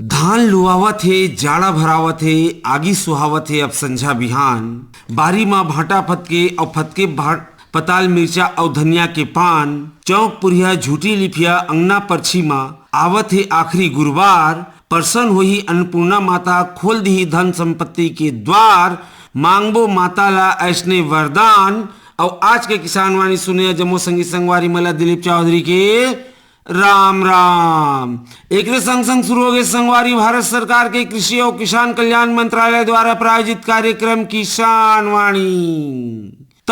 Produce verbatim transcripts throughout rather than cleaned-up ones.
धान लुआवत हे, जाड़ा भरावत हे, आगी सुहावत हे अब संझा बिहान। बारी म भांटा फतके अउ फतके भांट पताल मिर्चा अउ धनिया के पान। चौक पुरिया झूठी लिफिया अंगना परछी म आवत हे आखिरी गुरुवार। प्रसन्न होही अन्नपूर्णा माता, खोल दिही धन संपत्ति के द्वार। मांगबो माता ला ऐसने वरदान। अउ आज के किसान वाणी सुने जम्मो संगी संगवारी मन ला दिलीप चौधरी के राम राम। एकरे संग संग शुरू हो गए संगवारी भारत सरकार के कृषि और किसान कल्याण मंत्रालय द्वारा प्रायोजित कार्यक्रम किसान वाणी। त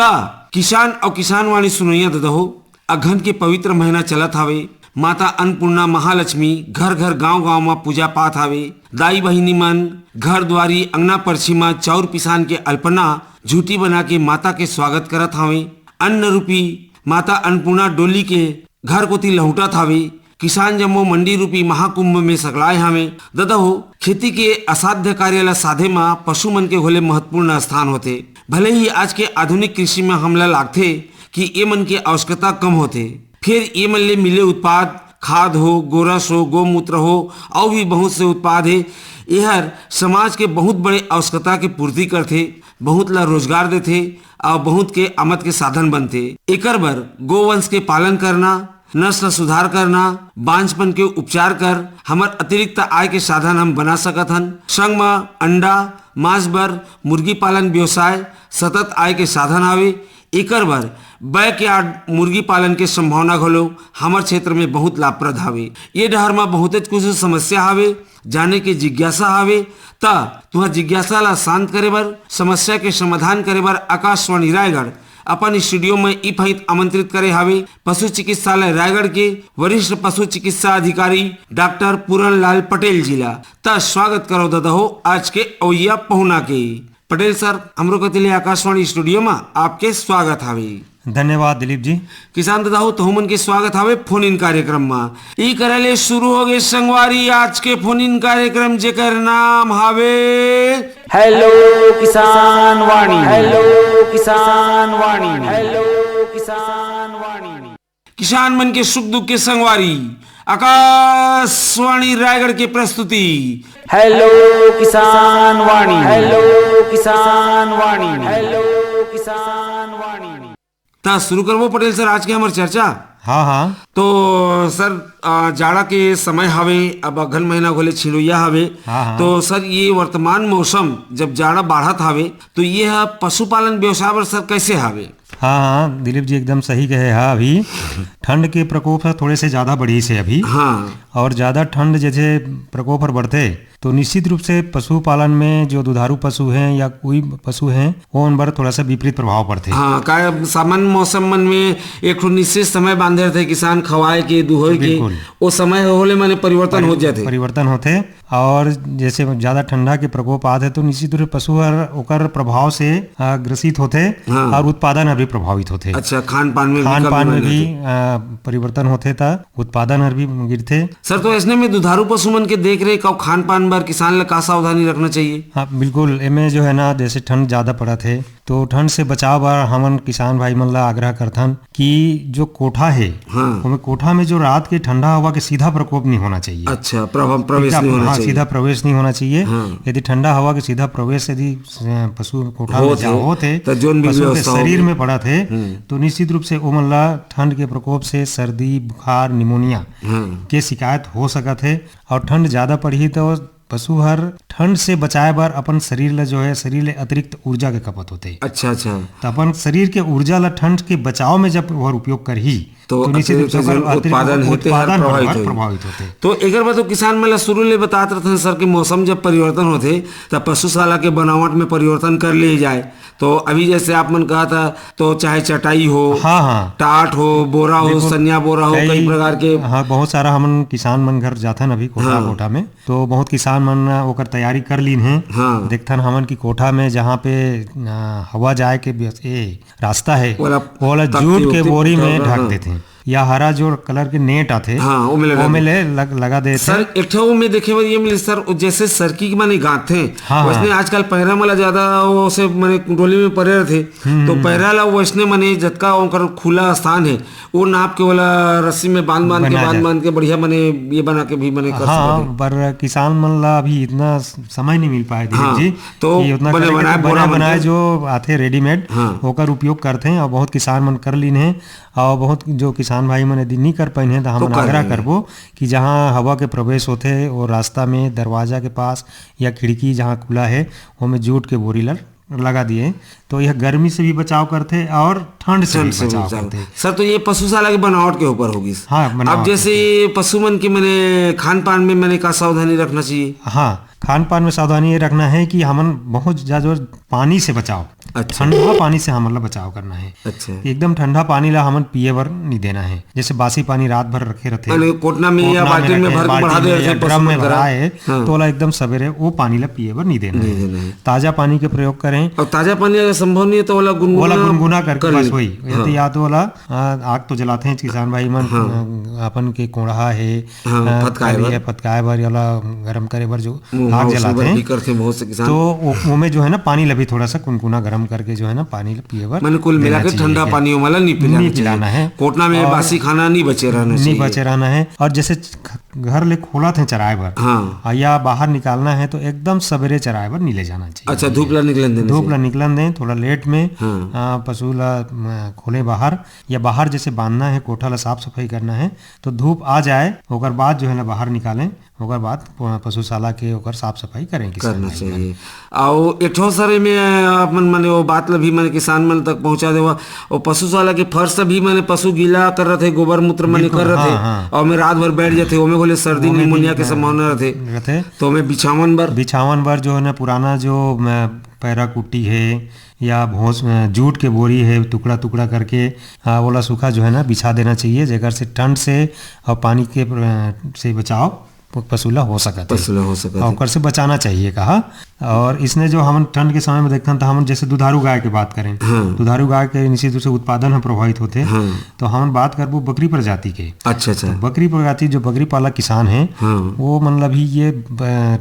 किसान और किसान वाणी सुनैया ददा हो, अगहन के पवित्र महीना चलत हावे। माता अन्नपूर्णा महालक्ष्मी घर घर गांव गांव म पूजा पात हावे। दाई बहिनी मन घर द्वारी अंगना परछी म चाउर पिसान के अल्पना झूठी बना के माता के स्वागत करत हावे। अन्न रूपी माता अन्नपूर्णा डोली के घर कोती लहुटत हावे। किसान जम्मो मंडी रूपी महाकुंभ में सकलाए हावे। ददा हो, खेती के असाध्य कार्य ला साधे म पशु मन के घलो महत्वपूर्ण स्थान होथे। भले ही आज के आधुनिक कृषि में हमला लागथे कि ए मन के आवश्यकता कम होथे, फेर ए मन ले मिले उत्पाद, खाद हो, गोरस हो, गोमूत्र हो, अउ भी बहुत से उत्पाद हे। एहर समाज के बहुत बड़े आवश्यकता के पूर्ति करथे, बहुत ला रोजगार देथे अउ बहुत के आमद के साधन बनथे। एकर बर गोवंश के पालन करना, नस्ल सुधार करना, बांझपन के उपचार कर हमर अतिरिक्त आय के साधन हम बना सकत हन। संग म अंडा, मांस बर मुर्गी पालन व्यवसाय सतत आय के साधन हावे। एकर बर बैकयार्ड मुर्गी पालन के संभावना घलो हमर क्षेत्र में बहुत लाभप्रद हावे। ये डहर म बहुतेच कुछ समस्या हावे, जाने के जिज्ञासा हावे, त तुंहर जिज्ञासा ला शांत करे बर, समस्या के समाधान करे बर आकाशवाणी रायगढ़ अपन स्टूडियो में ई फैत आमंत्रित करे हावे पशु चिकित्सालय रायगढ़ के वरिष्ठ पशु चिकित्सा अधिकारी डॉक्टर पूरन लाल पटेल जी ला। त स्वागत करो ददा हो आज के अवैया पहुना के। पटेल सर, हमरो कति ले आकाशवाणी स्टूडियो म आपके स्वागत हावे। धन्यवाद दिलीप जी। किसान ददा हो, तहु मन के स्वागत हावे फोन इन कार्यक्रम म। ई करे ले शुरू हो गए संगवारी आज के फोन इन कार्यक्रम, जेकर नाम हावे हेलो किसान वाणी। हेलो किसान वाणी। हेलो किसान वाणी। किसान मन के सुख दुख के संगवारी, आकाशवाणी रायगढ़ के प्रस्तुति हेलो किसान वाणी। हेलो किसान वाणी। हेलो किसान वाणी। त शुरू करबो पटेल सर आज के हमर चर्चा। हाँ, हाँ। तो सर, अ, जाड़ा के समय हावे, अब अगहन महीना घलो छिड़ुइया हावे। हाँ, हाँ। तो सर, ये वर्तमान मौसम जब जाड़ा बाढ़त हावे, तो ये ह पशुपालन व्यवसाय बर सर कैसे हावे? हाँ, हाँ, दिलीप जी एकदम सही कहे हा। अभी ठंड के प्रकोप ह थोड़े से ज्यादा बढ़िस हे अभी। हाँ। और ज्यादा ठंड जैसे प्रकोप हर बढ़थे, तो निश्चित रूप से पशुपालन में जो दुधारू पशु हैं या कोई पशु हैं, वो उन पर थोड़ा सा विपरीत प्रभाव पड़थे। हाँ, का सामान्य मौसम मन में एक ठो निश्चित समय बांधे रहथे किसान खवाए के, दुहोए के, बिल्कुल। वो समय होले माने परिवर्तन हो जाथे। परिवर्तन होथे। और जैसे ज्यादा ठंडा के प्रकोप आथे, तो निश्चित रूप से पशु हर ओकर प्रभाव से, आ, ग्रसित होथे। हाँ। और उत्पादन हर भी प्रभावित होथे। अच्छा, खान पान में भी खान कमी पान में मायने भी, रखथे। आ, परिवर्तन होथे, त उत्पादन हर भी गिरथे। सर, तो ऐसने में दुधारू पशु मन के देख रेख अउ खान पान बर किसान ला का सावधानी रखना चाहिए? हाँ, बिल्कुल। एमे जो है ना, जैसे ठंड ज्यादा पड़त हे, तो ठंड से बचाव बर हमन किसान भाई मन ला आग्रह करथन कि जो कोठा हे, हाँ। ओमे कोठा में जो रात के ठंडा हवा के सीधा प्रकोप नहीं होना चाहिए। अच्छा, प्रभाव, प्रवेश सीधा, नहीं होना हाँ, चाहिए। सीधा प्रवेश नहीं होना चाहिए। हाँ। यदि ठंडा हवा के सीधा प्रवेश यदि, अ, पशु कोठा में होत जा हे, होत हे, तो जोन भी पशु के व्यवस्था शरीर होगे। में पड़त हे, हम्म। तो निश्चित रूप से ओमन ला ठंड के प्रकोप से सर्दी, बुखार, निमोनिया हाँ। के शिकायत हो सकत हे। और ठंड ज्यादा पड़ही तो पशु हर ठंड से बचाए बर अपन शरीर ला जो है, शरीर ले अतिरिक्त ऊर्जा के खपत होथे। अच्छा, अच्छा। तो अपन शरीर के ऊर्जा ला ठंड के बचाव में जब ओहर उपयोग करही, तो तो निश्चित रूप से अतिरिक्त ओकर जो अतिरिक्त उत्पादन हे, तेहर उत्पादन प्रभावित होही। प्रभावित होथे। तो एकर बर तो किसान मन ला शुरू ले बतात रथन सर कि मौसम जब परिवर्तन होथे, त पशुशाला के बनावट में परिवर्तन कर लिए जाए। तो अभी जैसे आप मन कहा था, तो चाहे चटाई हो, हाँ, हाँ। टाट हो, बोरा हो, बिल्कुल। सनिया बोरा हो, कई कई प्रकार के। हाँ, बहुत सारा हमन किसान मन घर जाथन अभी कोठा, हाँ। कोठा में, तो बहुत किसान मन ओकर तैयारी कर लीन हे। हाँ। देखथन हमन की कोठा में जहाँ पे, अ, हवा जाए के बे-, ए, रास्ता हे, ओला ओला तख्ती जूट के उख्ती बोरी में उठा, ढक हाँ। देथे। या हरा जो कलर के नेट आथे, हाँ, ओमे लगा ओमे दे। ले लग-, लगा देथे। सर, एक ठो ओमे देखे बर ये मिले सर, वो जैसे सरकी के माने गांथे, हाँ, वैसने हाँ। आजकल पैरा मला ज्यादा वो से माने डोली में परे रहथे, हम्म, तो हम्म। पैरा ला वैसने माने जतका ओकर खुला स्थान हे, वो नाप के ओला रस्सी में बांध, बांध के, बना बांध, जाए। बांध के बढ़िया माने ये बना के भी माने कर हाँ, सकत हे। पर किसान मन ला अभी इतना समय नहीं मिल पाए, दिलीप हाँ, जी, तो कि उतना बने करे के बनाए तो बोरा बने मन बनाए के। जो आथे रेडीमेड, हाँ। ओकर उपयोग करथे और बहुत किसान मन कर लीन हे। और बहुत जो किसान भाई मन यदि नहीं कर पाइन हे, तो तो हमन कर आग्रह लेंगे। करबो कि जहाँ हवा के प्रवेश होथे, वो रास्ता में, दरवाजा के पास या खिड़की जहाँ खुला है, ओमे जूट के बोरी ला लगा दिए, तो यह गर्मी से भी बचाव करथे और ठंड से ठंड भी से भी बचाव बचाव। करथे। सर, तो ये पशुशाला के बनावट के ऊपर होगी। हाँ, बनावट अब जैसे के ऊपर। ये पशु मन के मैंने खान पान में मैंने का सावधानी रखना चाहिए? हाँ, खान पान में सावधानी ये रखना है कि हमन बहुत ज्यादा पानी से बचाव, अच्छा। ठंडा पानी से हमन ला बचाव करना है। अच्छा। एकदम ठंडा पानी ला हमन पिए बर नहीं देना है, जैसे बासी पानी रात भर रखे रहथे, माने कोटना में या कोटना में बाल्टी में रखे, भर के बाल्टी बढ़ा दे में या रहथे ड्रम पशु में मन करा। भरा है, हाँ। तो ओला एकदम सवेरे वो पानी ला पिए बर नहीं देना नहीं है। देना है। ताजा पानी के प्रयोग करें। और ताजा पानी अगर संभव नहीं है तो ओला गुनगुना ओला गुनगुना करके कर बस ले। वही। हाँ। या तो ओला, आ, आग तो जलाते हैं किसान भाई मन, हाँ। आ, अपन के कोड़हा है, हाँ, आ, फतकाए खरी बर। है, फतकाए बर, ओला गरम करे बर जो मुँह आग हाँ, उसी जलाते बर हैं, भी करते हैं बहुत से किसान। तो वो, वो में जो है ना पानी ला भी थोड़ा सा कुनकुना गरम करके जो है ना पानी ला पिए बर माने कुल मिला देना के चाहिए ठंडा कि पानी ओमन ला नहीं पिलाना नहीं चाहिए। पिलाना है। कोटना में और बासी खाना नहीं बचे रहना नहीं चाहिए। बचे रहना है। और जैसे घ-, घर ले खोलत हैं चराए बर, हाँ। आ, या बाहर निकालना है तो एकदम सवेरे चराए बर नहीं ले जाना चाहिए। अच्छा, धूप ला निकलन देना धूप चाहिए। ला निकलन दें थोड़ा लेट में, हाँ। आ, पशु ला, म, खोलें बाहर, या बाहर जैसे बांधना है, कोठा ला साफ सफाई करना है, तो धूप आ जाए, ओकर बाद जो है ना बाहर निकालें, ओकर बाद प-, पशुशाला के ओकर साफ सफाई करें किसान करना भाई मन। चाहिए। अउ एक ठो सर एमे आप मन माने वो बात ला भी माने किसान मन तक पहुंचा देवा। वो पशुशाला के फर्श भी माने पशु गीला कर रथे, गोबर मूत्र माने बिल्कुल, कर रथे, हाँ, हाँ। अउ ओमे रात भर बैठ जाथे, ओमे बोले सर्दी ओमे भी, निमोनिया के हाँ, संभावना रथे। रथे। तो ओमे बिछावन बर बिछावन बर जो है ना पुराना जो, म, पैरा कुट्टी है या भोस, अ, जूट के बोरी है, टुकड़ा टुकड़ा करके, अ, ओला सूखा जो है ना बिछा देना चाहिए, जेकर से ठंड से और पानी के, अ, से बचाव प-, पशु ला हो सकत है। पशु ला हो सकत और है। ओकर से बचाना चाहिए कहा। और इसने जो हमन ठंड के समय में देखथन, तो हमन जैसे दुधारू गाय के बात करें, हाँ। दुधारू गाय के निश्चित रूप से उत्पादन ह प्रभावित होथे। हाँ। तो हमन बात करबो बकरी प्रजाति के। अच्छा, अच्छा। तो बकरी प्रजाति जो बकरी पालक किसान हैं, हाँ। वो मतलब ही ये, अ,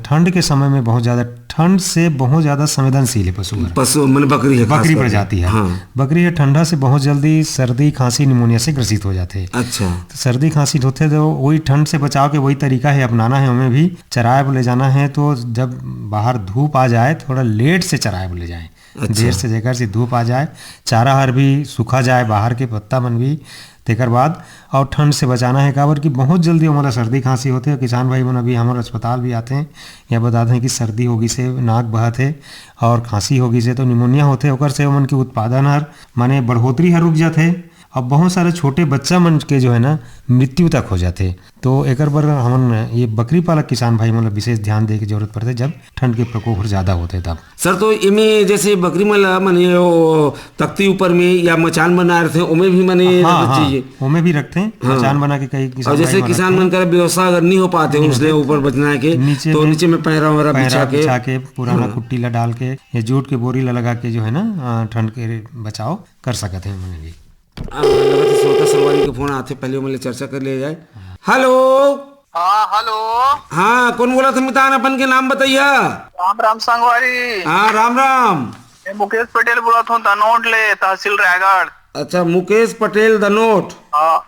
ठंड के समय में बहुत ज्यादा, ठंड से बहुत ज्यादा संवेदनशील है पशु हर। पशु, माने बकरी है खास बकरी करके। प्रजाति है। हाँ। बकरी है ठंडा से बहुत जल्दी सर्दी, खांसी, निमोनिया से ग्रसित हो जाते हैं। अच्छा। तो सर्दी खांसी होथे तो वही ठंड से बचाव के वही तरीका है अपनाना है। हमें भी चराए बर ले जाना है तो जब बाहर धूप आ जाए, थोड़ा लेट से चराए बर ले जाए, अच्छा। देर से, जेकर से धूप आ जाए, चारा हर भी सूखा जाए, बाहर के पत्ता मन भी, तेकर बाद और ठंड से बचाना है, काबर कि बहुत जल्दी ओमन ला सर्दी खांसी होथे। किसान भाई मन अभी हमर अस्पताल भी आथे, या बताथे कि सर्दी होगी से नाक बहत है और खांसी होगी से तो निमोनिया होथे, ओकर से ओमन के उत्पादन हर माने बढ़ोतरी हर रुक जाथे। अब बहुत सारे छोटे बच्चा मन के जो है ना मृत्यु तक हो जाथे। तो एकर बर हमन ये बकरी पालक किसान भाई मन ला विशेष ध्यान दे के जरूरत पड़थे, जब ठंड के प्रकोप हर ज्यादा होथे तब। सर, तो एमे जैसे बकरी मन ला माने वो तख्ती ऊपर में या मचान बनाए रथे, ओमे भी माने हाँ, रखना हाँ, चाहिए। ओमे भी रखथे, हाँ। मचान बना के कई किसान और जैसे भाई मन किसान रखथे। मन कर व्यवस्था अगर नहीं हो पाते नहीं उसने होते। ऊपर बचना के, नीचे तो में नीचे में पैरा वैरा पैरा बिछा के, बिछा के, पुराना हाँ। कुट्टी ला डाल के, या जूट के बोरी ला लगा के जो है ना, अ, ठंड के बचाव कर सकत है ओमन भी। आ, लगत है श्रोता संगवारी के फोन आथे, पहले ओमन ले चर्चा कर लिया जाए। हेलो। हाँ, हेलो। हाँ, कौन बोला था मितान, अपन के नाम बताइया। राम राम संगवारी। हाँ, राम राम। मैं मुकेश पटेल बोलत हूँ, दनोट ले, तहसील रायगढ़। अच्छा, मुकेश पटेल दनोट। हाँ। आ,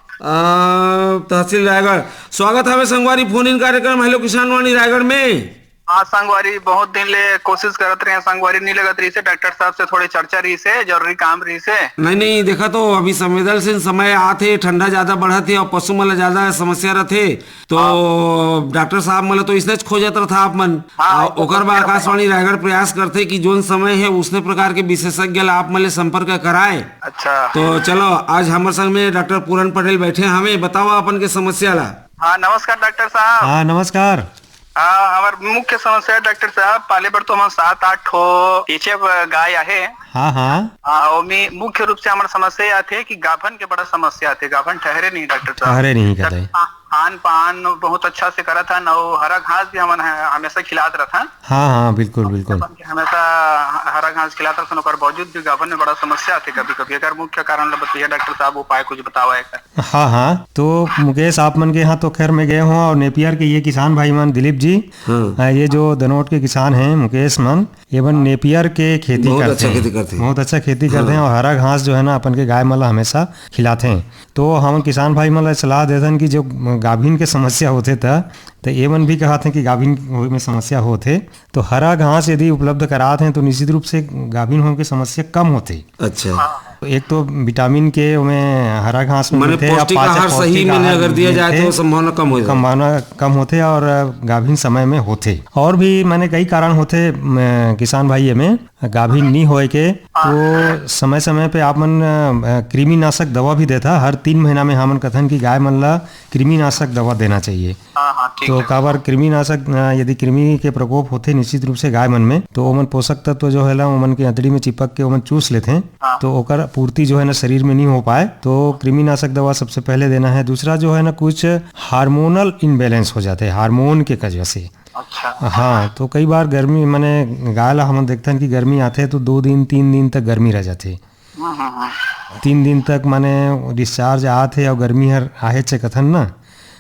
तहसील रायगढ़। स्वागत हवे संगवारी फोन इन कार्यक्रम हेलो किसान वाणी रायगढ़ में। हाँ संगवारी, बहुत दिन ले कोशिश करत रहे संगवारी, नहीं लगत रही से, डॉक्टर साहब से थोड़ी चर्चा रही से, जरूरी काम रही से। नहीं, नहीं, देखा तो अभी संवेदनशील समय आथे, ठंडा ज्यादा बढ़त हे और पशु मन ला ज्यादा समस्या रथे, तो हाँ। डॉक्टर साहब मन ला तो इसने खोजत रथा आप मन। हाँ, आ, तो ओकर बाद फिर आकाशवाणी रायगढ़ प्रयास करथे कि जोन समय है उसने प्रकार के विशेषज्ञ ला आप मन ले संपर्क कराए। अच्छा। तो चलो, आज हमर संग में डॉक्टर पूरन पटेल बैठे हवे, बताओ अपन के समस्या ला। हाँ, नमस्कार डॉक्टर साहब। हाँ, नमस्कार। हाँ, हमार मुख्य समस्या है डॉक्टर साहब, पहले बार तो हमार सात आठ ठो पीछे गाय आहे। हाँ, हाँ। हाँ, ओमे मुख्य रूप से हमार समस्या ये आथे कि गाभन के बड़ा समस्या आथे, गाभन ठहरे नहीं डॉक्टर साहब। ठहरे नहीं जब, कहते। हाँ, खान पान बहुत अच्छा से करत हन, अउ हरा घास भी हमन ह-, हमेशा खिलात रहथन। हाँ, हाँ, बिल्कुल, बिल्कुल। अपन के हमेशा हरा घास खिलात रहथन, ओकर बावजूद भी गाभिन में बड़ा समस्या आथे कभी-कभी। एकर मुख्य कारण ल बताइए डॉक्टर साहब, उपाय कुछ बतावा एकर। हाँ, हाँ, तो मुकेश, आप मन के यहाँ तो खैर मैं गए हूँ, और नेपियर के ये किसान भाई मन, दिलीप जी, हाँ। अ, ये जो दनोट के किसान हैं, मुकेश मन, ये मन नेपियर के खेती बहुत करथे। अच्छा खेती करथे। बहुत अच्छा खेती करथे हाँ। और हरा घास जो है ना, अपन के गाय मन ला हमेशा खिलाथे। तो हम किसान भाई मन ला सलाह देथन कि जो गाभिन के समस्या होथे त, त ये मन भी कहत हैं कि गाभिन होए में समस्या होथे, तो हरा घास यदि उपलब्ध करात हैं तो निश्चित रूप से गाभिन होए के समस्या कम होथे। अच्छा। तो एक तो विटामिन के ओमे हरा घास में माने मिलथे, या पौष्टिक पाचक आहार सही पौष्टिक में आहार अगर दिया जाए मिलथे, तो संभावना कम हो जाए। संभावना कम होथे और गाभिन समय में होथे। और भी माने कई कारण होथे, म, किसान भाई, एमे गाभिन नी होए के, तो समय-समय पे आप मन, अ, कृमिनाशक दवा भी देथा। हर तीन महीना में हमन कथन कि गाय मन ला कृमिनाशक दवा देना चाहिए। हाँ, हाँ, ठीक तो है। काबर कृमिनाशक, अ, यदि कृमि के प्रकोप होथे निश्चित रूप से गाय मन में, तो ओमन पोषक तत्व जो है ला, ओमन के अंतड़ी में चिपक के ओमन चूस लेथे, हाँ। तो ओकर पूर्ति जो है ना शरीर में नहीं हो पाए, तो कृमिनाशक दवा सबसे पहले देना है। दूसरा जो है ना, कुछ हार्मोनल इम्बैलेंस हो जाते हैं हार्मोन के वजह से। अच्छा। हाँ, तो कई बार गर्मी, माने गाय ला हमन देखथन कि गर्मी आथे तो दो दिन, तीन दिन तक गर्मी रह जाथे। हम्म, हम्म, हम्म। तीन दिन तक माने डिस्चार्ज आत हे और गर्मी हर आहे चे कथन ना,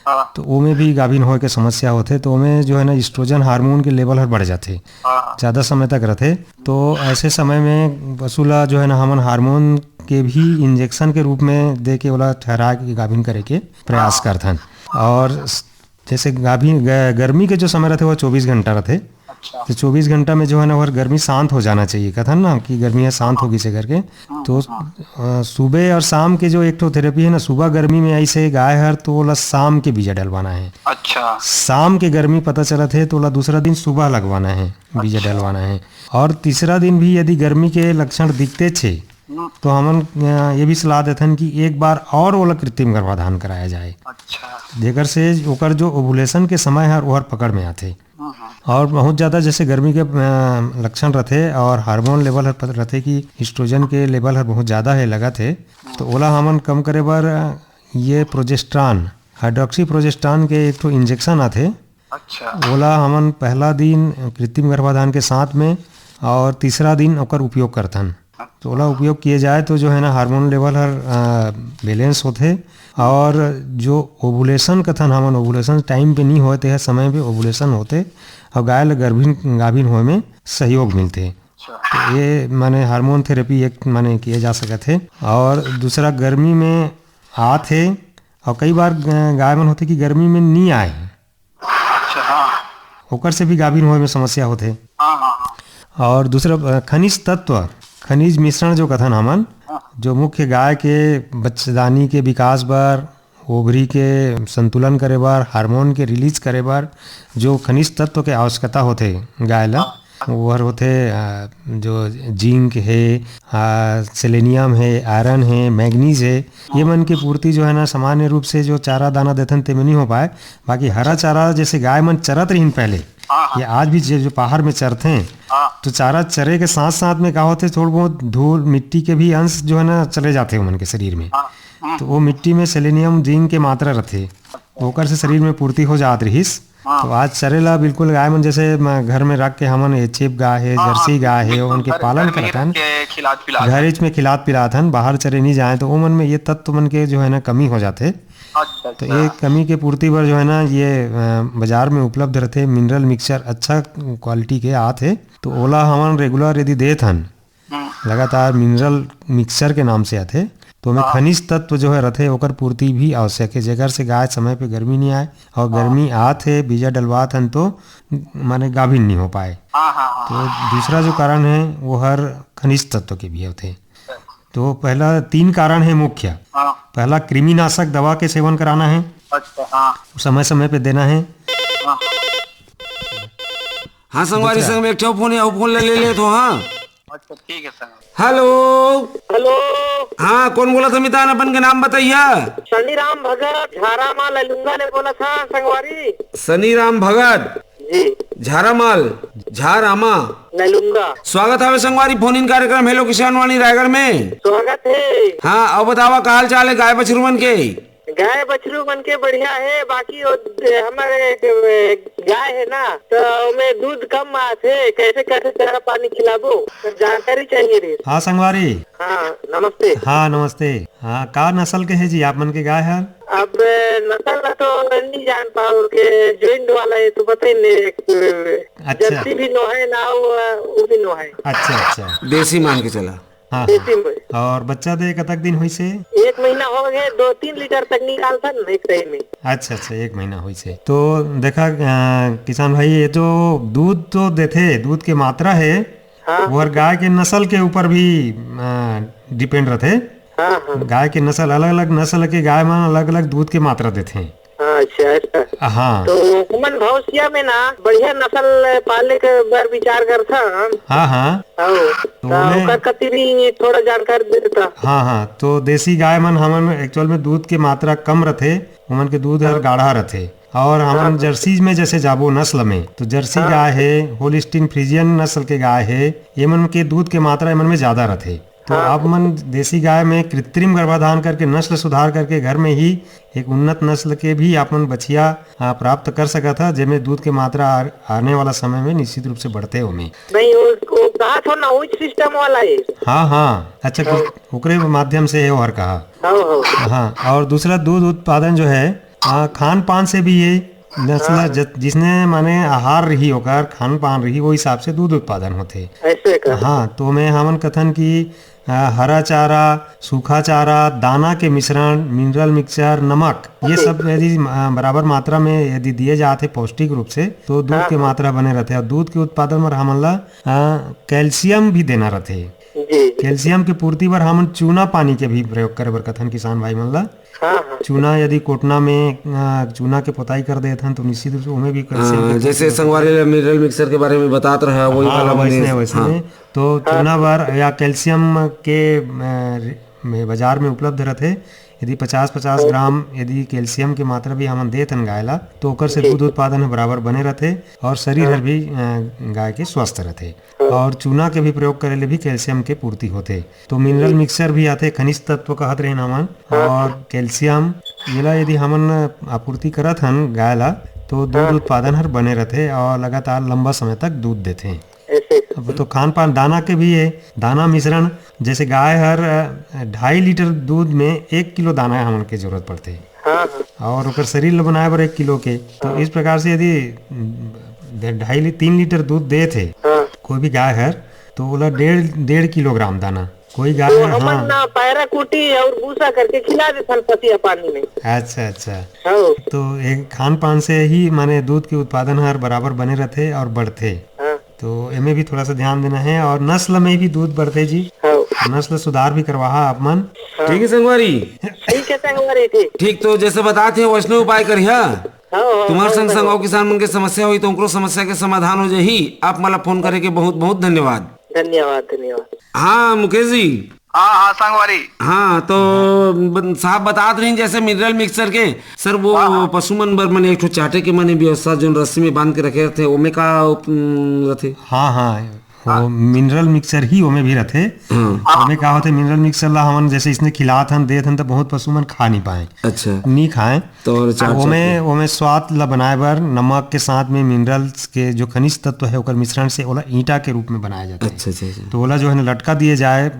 हाँ। तो ओमे भी गाभिन होए के समस्या होथे। तो ओमे जो है ना, ईस्ट्रोजन हार्मोन के लेवल हर बढ़ जाथे, हाँ। ज़्यादा समय तक रथे। तो ऐसे समय में पशु ला जो है ना, हमन हार्मोन के भी इंजेक्शन के रूप में दे के ओला ठहरा के गाभिन करे के प्रयास हाँ। करथन। और स-, जैसे गाभिन ग-, गर्मी के जो समय रथे, वो चौबीस घंटा रथे। अच्छा। तो चौबीस घंटा में जो है ना, ओहर गर्मी शांत हो जाना चाहिए, कथन ना कि गर्मी ह शांत हो गिसे करके। हाँ, तो हाँ। अ, सुबह और शाम के जो एक ठो थेरेपी है ना, सुबह गर्मी में ऐसे गाय हर, तो ओला शाम के बीजा डलवाना है। अच्छा। शाम के गर्मी पता चलत है, तो ओला दूसरा दिन सुबह लगवाना है, बीजा अच्छा। डलवाना है। और तीसरा दिन भी यदि गर्मी के लक्षण दिखते छे, हम्म। तो हमन, अ, ये भी सलाह देथन कि एक बार और ओला कृत्रिम गर्भाधान कराया जाए। अच्छा। जेकर से ओकर जो ओवुलेशन के समय हर, ओहर पकड़ में आथे। हाँ, हाँ। और बहुत ज़्यादा जैसे गर्मी के, अ, लक्षण रथे और हार्मोन लेवल हर पत-, रथे कि ईस्ट्रोजन के लेवल हर बहुत ज़्यादा है, लगत है, तो ओला हमन कम करे बर, अ, ये प्रोजेस्ट्रान, हाइड्रोक्सी प्रोजेस्ट्रान के एक ठो इंजेक्शन आथे। अच्छा। ओला हमन पहला दिन कृत्रिम गर्भाधान के साथ में और तीसरा दिन ओकर उपयोग करथन। तो ओला उपयोग किए जाए तो जो है ना, हार्मोन लेवल हर, अ, बैलेंस होथे और जो ओवुलेशन कथन हमन, ओवुलेशन टाइम पे नहीं होए, ते समय पे ओवुलेशन होथे और गाय ल गर्भिन, गाभिन होए में सहयोग मिलथे। अच्छा। तो ये माने हार्मोन थेरेपी एक माने किए जा सकत हे। और दूसरा गर्मी में आत हे और कई बार ग-, गाय मन होथे कि गर्मी में नी आए। अच्छा, हाँ। ओकर से भी गाभिन होए में समस्या होथे। हाँ, हाँ, हाँ। और दूसरा, अ, खनिज तत्व, खनिज मिश्रण जो कथन हमन, हाँ। जो मुख्य गाय के बच्चेदानी के विकास बर, ओवरी के संतुलन करे बर, हार्मोन के रिलीज करे बर, जो खनिज तत्व के आवश्यकता होथे गाय ला, हाँ। ओहर होथे, अ, जो जिंक हे, अ, सेलेनियम हे, आयरन हे, मैंगनीज हे, ये मन के पूर्ति जो है ना, सामान्य रूप से जो चारा दाना देथन, तेमे नहीं हो पाए। बाकी हरा चारा, जैसे गाय मन चरत रहिन पहले, हाँ, हाँ। या आज भी जे, जो पहाड़ में चरथे, हाँ। तो चारा चरे के साथ साथ में का होथे, थोड़ा बहुत धूल मिट्टी के भी अंश जो है ना, चले जाथे ओमन के शरीर में। हाँ, हाँ। तो वो मिट्टी में सेलेनियम, जिंक के मात्रा रथे, ओकर से शरीर में पूर्ति हो जात रहिस। हाँ। तो आज चरे ला बिल्कुल गाय मन जैसे म-, घर में रख के हमन एचएफ गाय हे, हाँ, जर्सी हाँ, गाय हे, बिल्कुल, ओमन के घर, पालन घर में ही करत हन। रख के खिलात पिलात घर हन। इच में खिलात पिलात हन, बाहर चरे नहीं जाए, तो ओमन में ये तत्व मन के जो है ना, कमी हो जाथे। अच्छा, तो अच्छा। ये कमी के पूर्ति बर जो है ना, ये, अ, बाजार में उपलब्ध रथे, मिनरल मिक्सचर अच्छा क्वालिटी के आत हे, तो ओला हमन रेगुलर यदि देत हन, हम्म। लगातार मिनरल मिक्सचर के नाम से आथे, तो ओमे हाँ। खनिज तत्व जो है रथे, ओकर पूर्ति भी आवश्यक है, जेकर से गाय समय पे गर्मी नहीं आए, और हाँ। गर्मी आत हे, बीजा डलवात हन, तो माने गाभिन नहीं हो पाए। हाँ, हाँ, हाँ। तो दूसरा जो कारण है, वो हर खनिज तत्व के भी होथे। तो पहला तीन कारण है मुख्य। हाँ। पहला कृमिनाशक दवा के सेवन कराना है। अच्छा, हाँ। समय समय पे देना है। हाँ। हाँ, संगवारी दूसरा। संग में एक ठो फोन या फोन ले, ले, ले तो, हाँ। अच्छा, ठीक है, संगवारी। हेलो। हेलो। हाँ, कौन बोलत हे मितान, अपन के नाम बताइया। सनी राम भगत, झारामाल लैलूंगा ले बोलत हँव, संगवारी। सनी राम भगत। जी। झारामाल, झारामा। लैलूंगा। स्वागत हवे संगवारी, फोन इन कार्यक्रम हेलो किसान वाणी रायगढ़ में। स्वागत है। हाँ, अब बतावा, का हाल चाल है गाय बछरू मन के? गाय बछरू मन के बढ़िया हे, बाकी वो दे-, हमर एक, ए, गाय हे ना, तो ओमे दूध कम आथे, कैसे, कैसे चारा पानी खिलाबो, तो जानकारी चाहिए रे। हाँ संगवारी। हाँ, नमस्ते। हाँ, नमस्ते। हाँ, का नस्ल के हे जी आप मन के गाय हर? अब नस्ल ला तो नहीं जान पाओ, के joint वाला हे तो पता ही नहीं, एक, अच्छा। जर्सी भी नो है ना, वो, वो भी नो है। अच्छा, अच्छा। देसी मान के चला। हाँ, देसी हाँ। में। और बच्चा दे कतक दिन होइसे? एक महीना हो गए, दो तीन लीटर तक निकालता ना एक टाइम में। अच्छा, अच्छा, एक महीना होइसे। तो देखा, अ, किसान भाई, ये जो दूध तो देथे, दूध के मात्रा है, हाँ। वो हर गाय के नस्ल के ऊपर भी, अ, depend रहथे। हाँ, हाँ। गाय के नस्ल, अलग-अलग नस्ल के गाय मन अलग-अलग दूध के मात्रा देथे। हाँ, अच्छा, ऐसा। हाँ। तो ओमन भौसिया में ना बढ़िया नस्ल पाले के बर विचार करथन। हाँ, हाँ। हाँ, तो तो ओमे ओकर खातिर भी थोड़ा जानकारी दे देता। हाँ, हाँ। तो देसी गाय मन हमन actual में दूध के मात्रा कम रथे, ओमन के दूध हर हाँ। गाढ़ा रथे। और हमन हाँ। जर्सी में जैसे जाबो नस्ल में, तो जर्सी हाँ। गाय है, होलिस्टीन फ्रीजियन नस्ल के गाय है, ये मन के दूध के मात्रा ये मन में ज्यादा रथे। तो हाँ। आप मन देसी गाय में कृत्रिम गर्भाधान करके, नस्ल सुधार करके घर में ही एक उन्नत नस्ल के भी आप मन बछिया, आ, प्राप्त कर सकत ह, जेमे दूध के मात्रा आ-, आने वाला समय में निश्चित रूप से बढ़ते ओमे। नहीं, वो, वो कहा थो ना, उच सिस्टम वाला है। हाँ, हाँ, अच्छा, हाँ। कुछ ओकरे माध्यम से है ओहर कहा। हाँ, हाँ। हाँ, और दूसरा दूध उत्पादन जो है, आ, खान पान से भी ये नस्ल हाँ। जत-, जिसने माने आहार रही ओकर, खान पान रही, वो हिसाब से दूध उत्पादन होथे। ऐसे का? हाँ, तो मैं हमन कथन कि, आ, हरा चारा, सूखा चारा, दाना के मिश्रण, मिनरल मिक्सचर, नमक, ये ओके। सब यदि, आ, बराबर मात्रा में यदि दिए जात हे पौष्टिक रूप से, तो दूध हाँ, के हाँ। मात्रा बने रहथे। और दूध के उत्पादन बर हमन ला, आ, कैल्शियम भी देना रहथे। जी, जी। कैल्शियम के पूर्ति बर हमन चूना पानी के भी प्रयोग करे बर कथन किसान भाई मन ला। हाँ, हाँ। चूना यदि कोटना में, अ, चूना के पोताई कर देत हन, तो निश्चित रूप से ओमे भी कैल्शियम हाँ, के जैसे पूर्ति होथे। संगवारी ला मिनरल मिक्सचर के बारे में बतात रहा, वही हाँ, वाला वैसने, बने। वैसने। हाँ। तो हाँ। चूना बर या कैल्शियम के, अ, रे-, में बाजार में उपलब्ध रथे। यदि पचास पचास हाँ। ग्राम यदि कैल्शियम के मात्रा भी हमन देत हन गाय ला, तो ओकर से जी। दूध उत्पादन ह बराबर बने रथे और शरीर हाँ। हर भी, अ, गाय के स्वस्थ रथे। हाँ। और चूना के भी प्रयोग करे ले भी कैल्शियम के पूर्ति होथे। तो मिनरल जी। मिक्सचर भी आथे, खनिज तत्व कहत रहेन हमन, हाँ। और कैल्शियम, येला यदि हमन आपूर्ति करत हन गाय ला, तो दूध हाँ। उत्पादन हर बने रथे और लगातार लंबा समय तक दूध देथे। ऐसे। अब तो खान पान दाना के भी है, दाना मिश्रण, जैसे गाय हर, अ, ढाई लीटर दूध में एक किलो दाना हमन के जरूरत पड़थे। हाँ, हाँ। और ओकर शरीर ल बनाए बर एक किलो के, तो हाँ। इस प्रकार से यदि, उम, ढाई ली-, तीन लीटर दूध देत हे हाँ। कोई भी गाय हर, तो ओला डेढ़, डेढ़ किलोग्राम दाना। कोई गाय तो हर, हमन हाँ। ना पैरा कुटी और भूसा करके खिला देथन पसिया पानी में। अच्छा, अच्छा। हाँ। तो एक खान पान से ही माने दूध के उत्पादन हर बराबर बने रथे और बढ़थे। हाँ। तो एमे भी थोड़ा सा ध्यान देना है और नस्ल में भी दूध बढ़थे जी। हाँ। नस्ल सुधार भी करवाहा आप मन। हाँ। ठीक है संगवारी। ठीक है संगवारी, ठीक। ठीक, तो जैसे बताते हैं वैसने उपाय करिहा। हाँ, हाँ, तुम्हार हाँ, संग हाँ। संग अउ किसान मन के समस्या होही तो उनकरो समस्या के समाधान हो जाही। आप मला फोन करे के बहुत बहुत धन्यवाद। धन्यवाद, धन्यवाद। हाँ मुकेश जी। हाँ, हाँ, संगवारी। हाँ, तो बन-, साहब बतात रही जैसे मिनरल मिक्सचर के, सर, वो हाँ, हाँ। पशु मन बर मने एक ठो चाटे के मने व्यवस्था जोन रस्सी में बांध के रखे रथे, ओमे का, उम, रथे? हाँ, हाँ, वो हाँ। मिनरल मिक्सचर ही ओमे भी रथे। हाँ। ओमे का होथे, मिनरल मिक्सचर ला हमन जैसे इसने खिलात हन, देत हन, तो बहुत पशु मन खा नहीं पाए। अच्छा। नहीं खाए। तो और चाट ओमे, सकते हैं। ओमे स्वाद ला बनाए बर नमक के साथ में मिनरल्स के जो खनिज तत्व है, ओकर मिश्रण से ओला ईंटा के रूप में बनाया जाता है। अच्छा, अच्छा, अच्छा। तो ओला जो है ना, लटका दिए जाए, अ,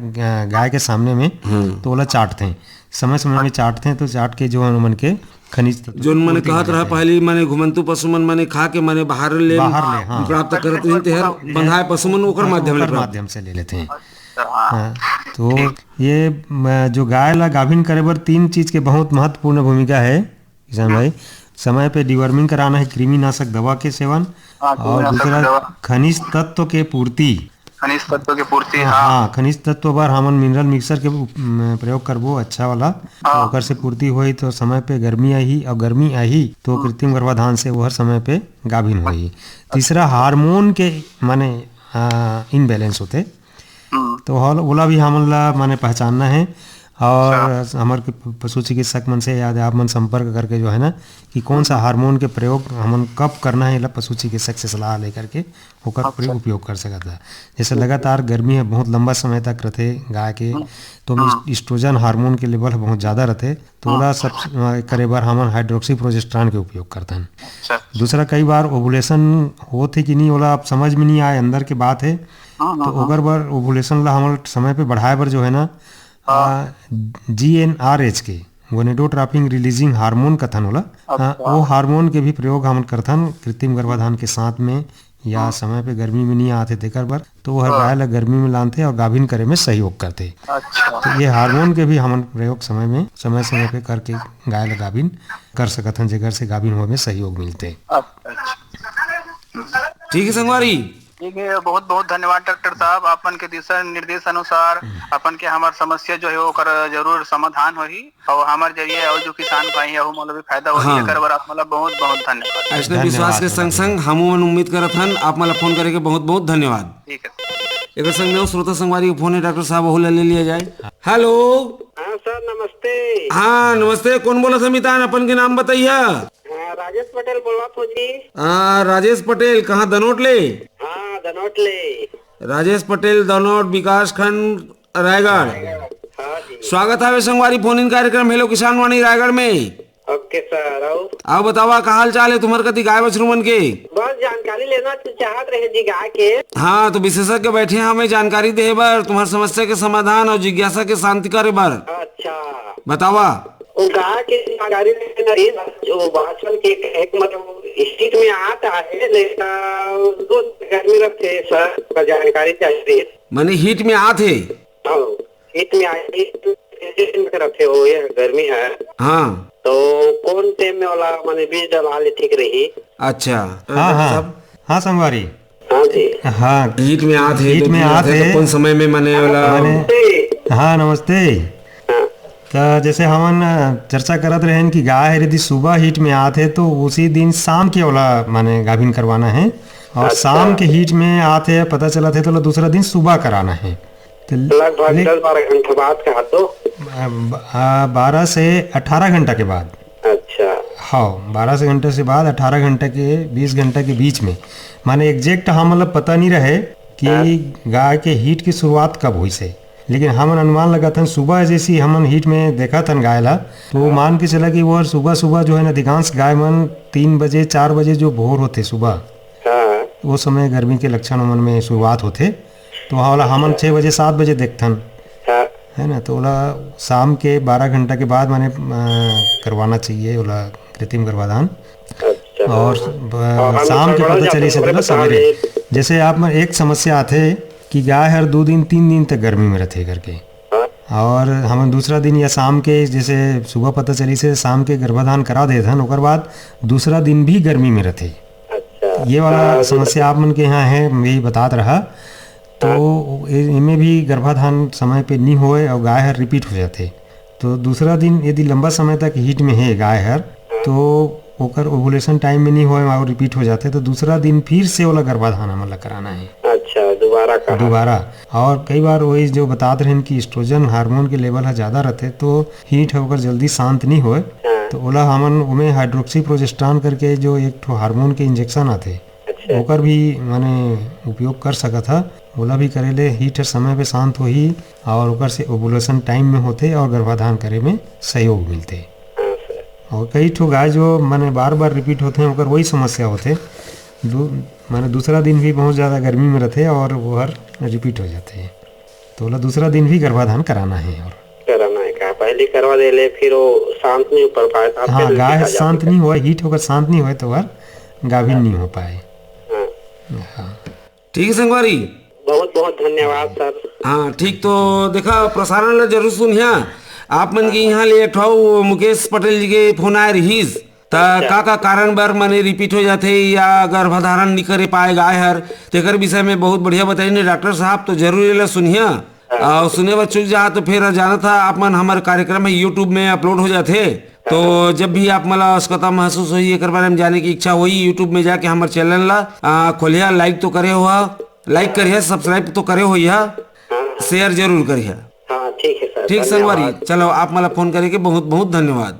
गाय के सामने में, हम्म। तो ओला चाटते हैं, समय समय में चाटते हैं, तो चाट के जो है, ओमन के खनिज तत्व जोन मने पूर्ति हो कहत रहा जाता है। पहली, मने घुमंतू पशु मन मने खा के मने बाहर ले बाहर ले, हाँ। प्राप्त करत रहिन, तेहर बंधाए पशु मन ओकर ओकर, माध्यम ले ओकर प्राप्त। माध्यम से ले लेते हैं। अच्छा, हाँ। हाँ, तो ठीक। ये, म, जो गाय ला गाभिन करे बर तीन चीज के बहुत महत्वपूर्ण भूमिका है। किसान भाई, समय पे डिवर्मिंग कराना है, कृमिनाशक दवा के सेवन, हाँ, और कृमिनाशक दूसरा दवा। खनिज तत्व के पूर्ति। खनिज तत्व के पूर्ति, हाँ, हाँ। हाँ, खनिज तत्व बर हमन मिनरल मिक्सचर के उप-, म, प्रयोग करबो अच्छा वाला, तो हाँ। ओकर से पूर्ति होई तो समय पे गर्मी आही, और गर्मी आही तो हम्म। कृत्रिम गर्भाधान से वो हर समय पे गाभिन होही। तीसरा हार्मोन के माने, आ, इम्बैलेंस होथे, हम्म। तो हल-, ओला भी हमन ला माने पहचानना है। और हमर के प-, पशु चिकित्सक मन से या आप मन संपर्क करके जो है ना कि कौन सा हार्मोन के प्रयोग हमन कब करना है, एला पशु चिकित्सक से सलाह लेकर के ओकर प्रयोग, उपयोग कर सकत है। जैसे लगातार गर्मी है, बहुत लंबा समय तक रथे गाय के, तो ओमे ईस्ट्रोजन हार्मोन के लेवल ह बहुत ज़्यादा रथे, तो ओला सब, अ, करे बर हमन हाइड्रोक्सी प्रोजेस्ट्रान के उपयोग करथन। दूसरा, कई बार ओवुलेशन होत हे कि नहीं, ओला आप समझ में नहीं आए, अंदर के बात है, तो ओकर बर ओवुलेशन ला हमन समय पे बढ़ाए बर जो है ना, आ, जी एन आर एच के, गोनेडोट्रोपिन रिलीजिंग हार्मोन कथन ओला। आ, वो हार्मोन के भी प्रयोग हमन करथन कृत्रिम गर्भाधान के साथ में, या समय पे गर्मी में नहीं आथे तेकर बर, तो वह गाय ला गर्मी में लानथे और गाभिन करे में सहयोग करथे। तो ये हार्मोन के भी हमन प्रयोग समय में, समय समय पे करके गाय ला गाभिन कर सकत हन, जेकर से गाभिन होए में सहयोग मिलथे। ठीक है संगवारी। ठीक है, बहुत बहुत धन्यवाद डॉक्टर साहब, अपन के दिशा निर्देश अनुसार अपन के हमार समस्या जो है ओकर जरूर समाधान होही और हमार जरिए और जो किसान भाई है वो मतलब भी फायदा होही। हाँ। एकर बर आप मतलब बहुत बहुत धन्यवाद। ऐसने विश्वास के संग संग हमू मन उम्मीद करत हन आप मन ला फोन करे के बहुत बहुत धन्यवाद। ठीक है। एकर संग में श्रोता संगवारी के फोन है डॉक्टर साहब, ओहू ला ले लिया जाए। हेलो। हाँ सर, नमस्ते। हाँ नमस्ते, कौन बोलत हे मितान, अपन के नाम बताइया। हाँ, राजेश पटेल बोलत हो जी। आ, राजेश पटेल, कहाँ, दनोट ले? हाँ, दनोट ले। राजेश पटेल, दनोट विकास खंड, रायगढ़। हाँ जी। स्वागत है संगवारी फोन इन कार्यक्रम हेलो किसान वाणी रायगढ़ में। ओके सर, आओ। आओ बतावा, का हाल चाल है तुम्हार कति गाय बछरू मन के? बस जानकारी लेना चाहत रहे जी गाय के। हाँ, तो विशेषज्ञ बैठे हैं हमें जानकारी दे बर, तुम्हार समस्या के समाधान और जिज्ञासा के शांति करे बर। अच्छा। बतावा। वो गाय के जानकारी लेना रही, जो बाचल के एक मतलब स्थित में आता है, लेकिन दो गर्मी रखते हैं सर, का जानकारी चाहिए। माने हीट में आत है? हाँ, हीट में आए, हीट में रखे हो, ये गर्मी है। हाँ। तो कौन टाइम में वाला माने बीज डला ले ठीक रही? अच्छा। हाँ, हाँ। सब? हाँ, संगवारी। हाँ जी। हाँ। हीट में आत है, हीट तो में हीट आत है, तो है। कौन समय में माने वाला? माने, नमस्ते। हाँ, नमस्ते। हाँ। त जैसे हमन, अ, चर्चा करत रहेन कि गाय हर यदि सुबह हीट में आत है, तो उसी दिन शाम के ओला माने गाभिन करवाना है। और अच्छा। शाम के हीट में आत है, पता चलत है, तो ओला दूसरा दिन सुबह कराना है। तो लगभग ले- दस बारह घंटा बाद का तो। अ, ब-, अ, बारह से अठारह घंटा के बाद। अच्छा। हाँ, बारह से घंटे से बाद अठारह घंटे के, बीस घंटे के बीच में, माने एग्जैक्ट हम मतलब पता नहीं रहे कि हाँ। गाय के हीट की शुरुआत कब हुई से, लेकिन हमन अनुमान लगाथन सुबह जैसी हमन हीट में देखत हन गाय ला, तो मान के चला कि वो हर सुबह सुबह जो है ना, अधिकांश गाय मन तीन बजे, चार बजे जो भोर होथे सुबह, हाँ। वो समय गर्मी के लक्षण ओमन में शुरुआत होथे, तो वहाँ वाला हमन छः बजे, सात बजे देखथन, हाँ। है ना, तो ओला शाम के बारह घंटा के बाद माने, अ, करवाना चाहिए ओला कृत्रिम गर्भाधान। अच्छा। और, अ, और हम शाम के पता चली से तो सवेरे। जैसे आप में एक समस्या आथे कि गाय हर दो दिन, तीन दिन तक गर्मी में रथे करके। हाँ। और हमन दूसरा दिन या शाम के, जैसे सुबह पता चली से शाम के गर्भाधान करा देथन, ओकर बाद दूसरा दिन भी गर्मी में रथे। अच्छा। ये वाला हाँ, समस्या आप मन के यहाँ है, यही बतात रहा। तो हाँ। ए-, एमे भी गर्भाधान समय पे नी होए और गाय हर रिपीट हो जाथे। तो दूसरा दिन यदि लंबा समय तक हीट में है गाय हर, हाँ। तो ओकर ओवुलेशन टाइम में नी होए और रिपीट हो जाथे, तो दूसरा दिन फिर से ओला गर्भाधान हमन ला कराना है। अच्छा, दोबारा कहा। दोबारा। और कई बार वही जो बतात रहेन कि ईस्ट्रोजन हार्मोन के लेवल ह ज़्यादा रथे, तो हीट ह ओकर जल्दी शांत नी होए, हाँ। तो ओला हमन ओमे हाइड्रोक्सी प्रोजेस्ट्रॉन करके जो एक ठो हार्मोन के इंजेक्शन आथे, अच्छा। ओकर भी माने उपयोग कर सकत ह। ओला भी करे ले हीट ह समय पे शांत होही और ओकर से ओवुलेशन टाइम में होथे और गर्भाधान करे में सहयोग मिलथे। हाँ, सर। और कई ठो गाय जो माने बार-बार रिपीट होथे, ओकर वही समस्या होथे। दू-, माने दूसरा दिन भी बहुत ज़्यादा गर्मी में रथे और वो हर रिपीट हो जाथे। तो ओला दूसरा दिन भी गर्भाधान कराना है और कराना है का? पहले करवा दे ले, फिर वो शांत नहीं हो पाए, साथ हाँ, फिर गाय रिपीट आ जाथे। शांत नहीं होए, हीट होकर शांत नहीं होए तो हर गाभिन नहीं हो पाए। हाँ। हाँ। ठीक है संगवारी। बहुत बहुत धन्यवाद सर। हाँ ठीक, तो देखा प्रसारण ला जरूर सुनिया। आप मन के यहाँ ले एक ठो मुकेश पटेल जी के फोन आए रहीस, त अच्छा। का का कारण बर माने रिपीट हो जाथे या गर्भधारण नि करे पाए गाय हर, तेकर विषय में बहुत बढ़िया बताइन डॉक्टर साहब, तो जरूर एला सुनिया। हाँ। और सुने बर चूक जा तो फिर जानत हा आप मन हमर कार्यक्रम है YouTube में अपलोड हो जाथे, तो हाँ। जब भी आप मन ला आवश्यकता महसूस होही, एकर बारे में जाने की इच्छा होही, YouTube में जाके हमर चैनल ला, आ, खोलिया, लाइक तो करे हुआ, लाइक करिहा, सब्सक्राइब तो करे होइहा, हाँ। शेयर जरूर करिहा। हाँ, ठीक है सर। ठीक संगवारी, धन्यवाद। चलो, आप मन ला फोन करे के बहुत बहुत धन्यवाद।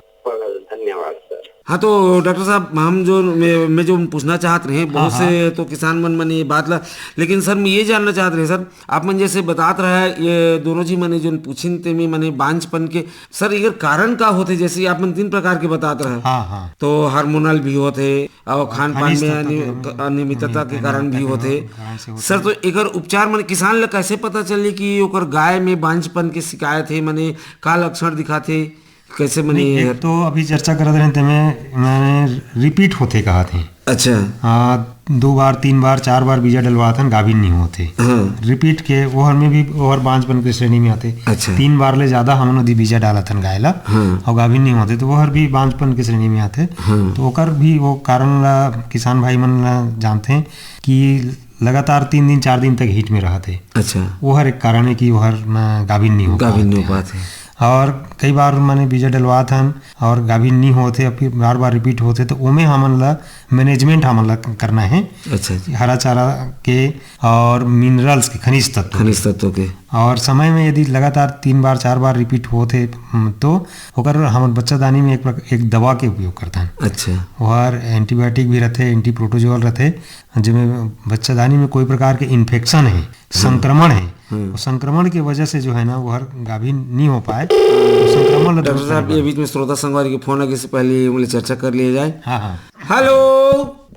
धन्यवाद सर। हाँ, तो डॉक्टर साहब, हम जो, मैं, मैं जो पूछना चाहत रहे, बहुत हाँ। से तो किसान मन, मन ये बात ला, लेकिन सर, मैं ये जानना चाहत रहे सर, आप मन जैसे बतात रहा है, ये दोनों जी मने जो पूछिन ते में मने बांझपन के, सर, एकर कारण का होथे? जैसे आप मन तीन प्रकार के बतात रहा है, हाँ, हाँ। तो हार्मोनल भी होथे और खान पान खनिज में तत्व अनि-, के, अनियमितता के अनियमितता कारण भी के होथे। कारण से होथे। सर, तो एकर उपचार, मन किसान ला कैसे पता चली कि ओकर गाय में बांझपन के शिकायत हे, मने का लक्षण दिखाथे? कैसे बनी नहीं, है एक यार? तो अभी चर्चा करत रहे, तेमे माने रिपीट होथे कहा थे। अच्छा। हाँ, दो बार, तीन बार, चार बार बीजा डलवात हन, गाभिन नहीं होते। हाँ। रिपीट के वो हर में भी, वो हर बांझपन के श्रेणी में आते। अच्छा। तीन बार ले ज्यादा हमन ओदी बीजा डालत हन गाय ला, हाँ। और गाभिन नहीं होते, तो वो हर भी बांझपन के श्रेणी में आते। हाँ। तो ओकर भी वो कारण ला किसान भाई मन ला जानते हैं कि लगातार तीन दिन, चार दिन तक हीट में रहत हे। अच्छा। वो हर एक कारण है कि वो हर, अ, गाभिन नहीं हो गाभिन नहीं हो पात हे। पात हे। और कई बार माने बीजा डलवात हन और गाभिन नहीं होत हे, फिर बार-बार रिपीट होत हे, तो ओमे हमन ला मैनेजमेंट हमन ला करना है। अच्छा जी। हरा चारा के और मिनरल्स के, खनिज तत्व के। खनिज तत्व के। और समय में यदि लगातार तीन बार, चार बार रिपीट होत हे, हम्म, तो ओकर हमन बच्चादानी में एक प्रक-, एक दवा के उपयोग करथन। अच्छा। ओहर एंटीबायोटिक भी रथे, एंटी प्रोटोजोल रथे, जेमे बच्चादानी में कोई प्रकार के इन्फेक्शन है, संक्रमण है, हम्म। वो संक्रमण के वजह से जो है ना, वो हर गाभिन नहीं हो पाए, तो संक्रमण ला दूर डॉक्टर साहब, करे ये बर। बीच में श्रोता संगवारी के फोन आगे से पहले ये वाली चर्चा कर लिया जाए। हाँ, हाँ। हेलो।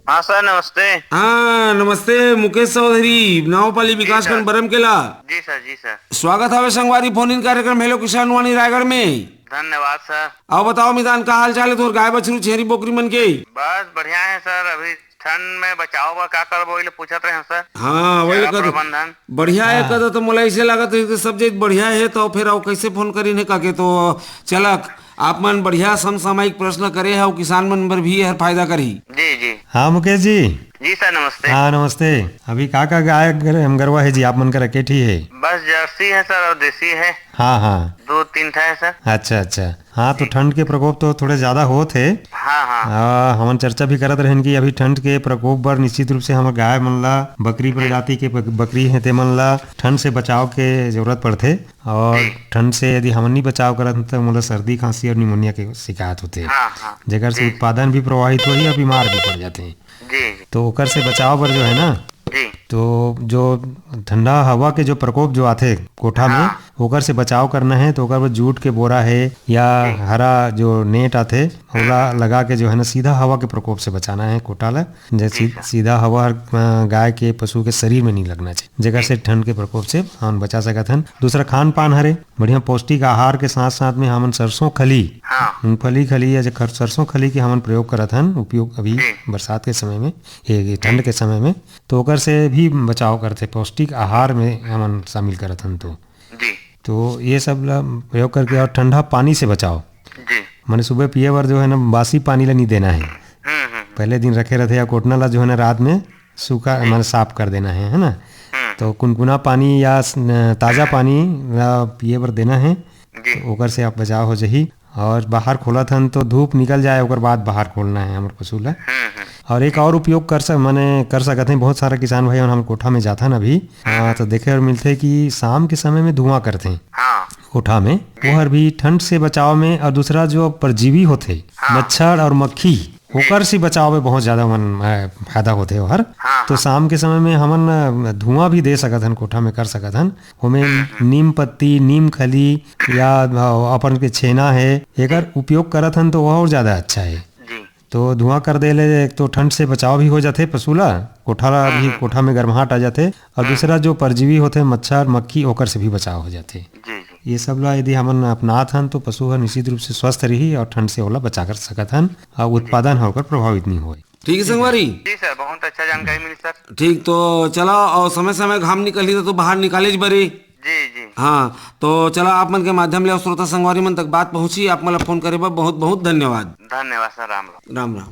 हाँ सर, नमस्ते। हाँ, नमस्ते, मुकेश चौधरी, नावपाली, जी विकासखंड सर। बरमकेला। जी सर, जी सर। स्वागत हवे संगवारी फोन इन कार्यक्रम हेलो किसान वाणी रायगढ़ में। धन्यवाद सर। अब बताओ मितान, का हाल चाल है तोर गाय बछरू छेरी बोकरी मन के? बस बढ़िया है सर, अभी ठंड में बचाव बर का करबो, वही ले पूछत रहे हैं सर। हाँ, वही ले चारा कहत-, प्रबंधन। बढ़िया है हाँ। कहत तो मोला ऐसे लागत है कि सब चीज बढ़िया है, तो फिर आओ कैसे फोन करीन है काके? तो चलक, आप मन बढ़िया समसामयिक प्रश्न करे हव, किसान मन बर भी हर फायदा करही। जी, जी। हाँ, मुकेश जी। जी सर, नमस्ते। हाँ, नमस्ते। अभी का का गाय गर-, गरवा है जी, आप मन कर अकेठी है? बस जर्सी है सर, और देसी है। हाँ, हाँ। दो तीन ठा है सर। अच्छा, अच्छा। हाँ, तो जी। ठंड के प्रकोप तो थोड़े ज्यादा होत हे। हाँ, हाँ। आ, हमन चर्चा भी करत रहन कि अभी ठंड के प्रकोप बर निश्चित रूप से हमर गाय मन ला, बकरी जी। प्रजाति के बक-, बकरी हे, ते मन ला ठंड से बचाव के जरूरत पड़थे। और जी। ठंड से यदि हमन नहीं बचाव करत हन, तो ओमन ला सर्दी, खांसी और निमोनिया के शिकायत होथे, हाँ, हाँ। जेकर से जी। उत्पादन भी प्रभावित होही और बीमार भी पड़ जाथे। जी, जी। तो ओकर से बचाव बर जो है ना, जी। तो जो ठंडा हवा के जो प्रकोप जो आथे कोठा में, हाँ। ओकर से बचाव करना है, तो ओकर बर जूट के बोरा है या जी। हरा जो नेट आथे, ओला हम्म। लगा के जो है ना, सीधा हवा के प्रकोप से बचाना है कोठा ला। जैसे जी सर। सीधा हवा हर, अ, गाय के, पशु के शरीर में नहीं लगना चाहिए, जेकर जी। से ठंड के प्रकोप से हमन बचा सकत हन। दूसरा, खान पान हरे, बढ़िया पौष्टिक आहार के साथ साथ में हमन सरसों खली, हाँ। मूंगफली खली या जे खर-, सरसों खली के हमन प्रयोग करत हन, उपयोग अभी जी। बरसात के समय में, ये, ये ठंड जी। के समय में, तो ओकर से भी बचाव करथे। पौष्टिक आहार में हमन शामिल करत हन तो। जी। तो ये सब ला प्रयोग करके और ठंडा पानी से बचाव। जी। माने सुबह पिए बर जो है ना, बासी पानी ला नहीं देना है। हम्म, हम्म। पहले दिन रखे रहथे या कोटना ला जो है ना, रात में सूखा, जी। माने साफ कर देना है, है ना? हम्म। तो कुनकुना पानी या स-, न, ताजा पानी ला पिए बर देना है। जी। तो ओकर से आप बचाव हो जाही। और बाहर खोलत हन तो धूप निकल जाए, ओकर बाद बाहर खोलना है हमर पशु ला। हम्म, हम्म। और एक और उपयोग कर सक-, माने कर सकत हैं, बहुत सारा किसान भाई मन हमर कोठा में जाथन अभी, हाँ, हम्म। तो देखे और मिलथे कि शाम के समय में धुआं करथे हाँ। कोठा में, जी। ओहर भी ठंड से बचाव में। और दूसरा जो परजीवी होथे, हाँ। मच्छर और मक्खी, जी। ओकर से बचाव में बहुत ज्यादा मन, अ, फायदा होथे ओहर। हाँ, तो हाँ। शाम के समय में हमन, अ, धुआं भी दे सकत हन, कोठा में कर सकत हन। ओमे हम्म, हम्म। नीम पत्ती, नीम खली या, अ, अपन के छेना है, एकर जी। उपयोग करत हन तो वो और ज्यादा अच्छा है। जी। तो धुआं कर देले, एक तो ठंड से बचाव भी हो जाथे पशु ला, कोठा ला हम्म, भी, हम्म। कोठा में गर्माहट आ जाथे, और हम्म। दूसरा जो परजीवी होथे, मच्छर, मक्खी, ओकर से भी बचाव हो जाथे। जी, जी। ये सब ला यदि हमन अपनात हन तो पशु ह निश्चित रूप से स्वस्थ रही और ठंड से ओला बचा कर सकत हन और जी। उत्पादन ह ओकर प्रभावित नहीं होय। ठीक है संगवारी। जी सर, बहुत अच्छा जानकारी मिली सर। ठीक, तो चला, और समय समय घाम निकलही तो, तो बाहर निकाले ज बरे। जी, जी। हाँ, तो चला, आप मन के माध्यम ले और श्रोता संगवारी मन तक बात पहुंची, आप मन ला फोन करे बर बहुत बहुत धन्यवाद। धन्यवाद सर, राम राम। राम राम।